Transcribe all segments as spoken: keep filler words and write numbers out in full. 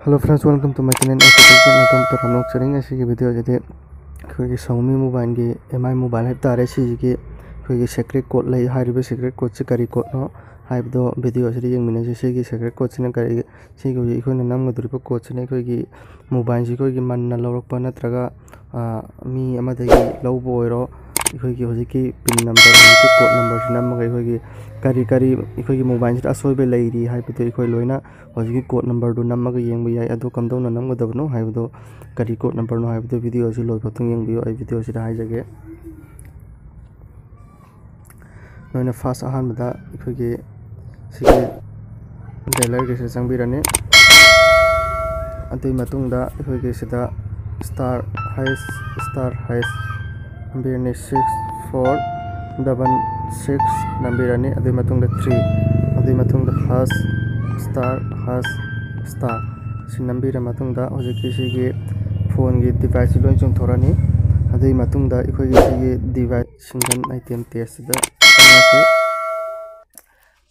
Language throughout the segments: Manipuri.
Hello friends, welcome to my channel. ꯑꯩꯈꯣꯏꯒꯤ ꯁꯤꯒꯤ video ꯑꯁꯤꯗꯤ ꯑꯩꯈꯣꯏꯒꯤ Xiaomi mobileꯒꯤ, M I mobile ꯍꯥꯏꯕ ꯇꯥꯔꯦ, ꯁꯤꯁꯤꯒꯤ ꯑꯩꯈꯣꯏꯒꯤ secret code ꯂꯩ꯫ ꯍꯥꯏꯔꯤꯕ secret codeꯁꯤ ꯀꯔꯤ codeꯅꯣ ꯍꯥꯏꯕꯗꯣ video ꯑꯁꯤꯗ ꯌꯦꯡꯃꯤꯟꯅꯁꯤ꯫ ꯁꯤꯒꯤ secret codeꯁꯤꯅ ꯀꯔꯤ, ꯁꯤꯒꯤ ꯍꯧꯖꯤꯛ ꯑꯩꯈꯣꯏꯅ ꯅꯝꯒꯗꯧꯔꯤꯕ codeꯁꯤꯅ ꯑꯩꯈꯣꯏꯒꯤ mobileꯁꯤ ꯑꯩꯈꯣꯏꯒꯤ ꯃꯟꯅ ꯂꯧꯔꯛꯄ ꯅꯠꯇ꯭ꯔꯒ, ꯑ, ꯃꯤ ꯑꯃꯗꯒꯤ ꯂꯧꯕ ꯑꯣꯏꯔꯣ, ꯑꯩꯈꯣꯏꯒꯤ ꯍꯧꯖꯤꯛꯀꯤ pin number, ꯍꯧꯖꯤꯛꯀꯤ code numberꯁꯤ ꯅꯝꯃꯒ ꯑꯩꯈꯣꯏꯒꯤ ꯀꯔꯤ ꯀꯔꯤ ꯑꯩꯈꯣꯏꯒꯤ mobileꯁꯤꯗ ꯑꯁꯣꯏꯕ ꯂꯩꯔꯤ ꯍꯥꯏꯕꯗꯨ ꯑꯩꯈꯣꯏ ꯂꯣꯏꯅ ꯍꯧꯖꯤꯛꯀꯤ code numberꯗꯨ ꯅꯝꯃꯒ ꯌꯦꯡꯕ ꯌꯥꯏ꯫ ꯑꯗꯨ ꯀꯝꯗꯧꯅ ꯅꯝꯒꯗꯕꯅꯣ ꯍꯥꯏꯕꯗꯣ, ꯀꯔꯤ code numberꯅꯣ ꯍꯥꯏꯕꯗꯣ video ꯑꯁꯤ ꯂꯣꯏꯐꯥꯎꯇꯪ ꯌꯦꯡꯕꯤꯌꯨ꯫ ꯑꯩ video ꯑꯁꯤꯗ ꯍꯥꯏꯖꯒꯦ꯫ ꯅꯣꯏꯅ first ꯑꯍꯥꯟꯕꯗ ꯑꯩꯈꯣꯏꯒꯤ ꯁꯤꯒꯤ dialerꯒꯤꯁꯤꯗ ꯆꯪꯕꯤꯔꯅꯤ꯫ ꯑꯗꯨꯒꯤ ꯃꯇꯨꯡꯗ ꯑꯩꯈꯣꯏꯒꯤ ꯁꯤꯗ star hash star hash ꯅꯝꯕꯤꯔꯅꯤ, six four double six ꯅꯝꯕꯤꯔꯅꯤ꯫ ꯑꯗꯨꯒꯤ ꯃꯇꯨꯡꯗ three, ꯑꯗꯨꯒꯤ ꯃꯇꯨꯡꯗ hash star hash star ꯁꯤ ꯅꯝꯕꯤꯔ ꯃꯇꯨꯡꯗ ꯍꯧꯖꯤꯛꯀꯤ ꯁꯤꯒꯤ phoneꯒꯤ deviceꯁꯤ ꯂꯣꯏ ꯆꯣꯡꯊꯣꯔꯛꯑꯅꯤ꯫ ꯑꯗꯨꯒꯤ ꯃꯇꯨꯡꯗ ꯑꯩꯈꯣꯏꯒꯤ ꯁꯤꯒꯤ device single item testꯁꯤꯗ ꯆꯪꯉꯁꯤ꯫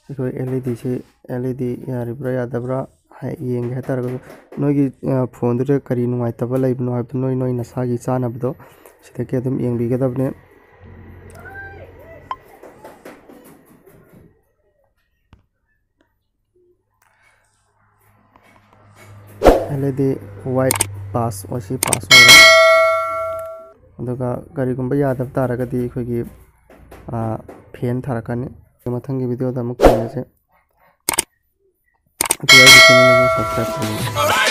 ꯑꯩꯈꯣꯏ LEDꯁꯤ, LED ꯌꯥꯔꯤꯕ꯭ꯔꯥ ꯌꯥꯗꯕ꯭ꯔꯥ ꯍꯥꯏ-, ꯌꯦꯡꯒꯦ ꯍꯥꯏꯇꯥꯔꯒꯁꯨ, ꯅꯣꯏꯒꯤ, ꯑ, phoneꯗꯨꯗ ꯀꯔꯤ ꯅꯨꯡꯉꯥꯏꯇꯕ ꯂꯩꯕꯅꯣ ꯍꯥꯏꯕꯗꯨ ꯅꯣꯏ, ꯅꯣꯏ ꯅꯁꯥꯒꯤ ꯆꯥꯅꯕꯗꯣ ꯁꯤꯗꯒꯤ ꯑꯗꯨꯝ ꯌꯦꯡꯕꯤꯒꯗꯕꯅꯦ꯫ LED white pass ꯑꯣꯏꯁꯤ, pass ꯑꯣꯏꯔꯦ꯫ ꯑꯗꯨꯒ ꯀꯔꯤꯒꯨꯝꯕ ꯌꯥꯗꯕ ꯇꯥꯔꯒꯗꯤ ꯑꯩꯈꯣꯏꯒꯤ, ꯑ, fan ꯊꯥꯔꯛꯀꯅꯤ꯫ ꯃꯊꯪꯒꯤ videoꯗ ꯑꯃꯨꯛ ꯊꯦꯡꯅꯁꯤ꯫ ꯑꯗꯨ ꯑꯩꯒꯤ channel ꯑꯗꯨ subscribe ꯇꯧꯕꯤꯌꯨ꯫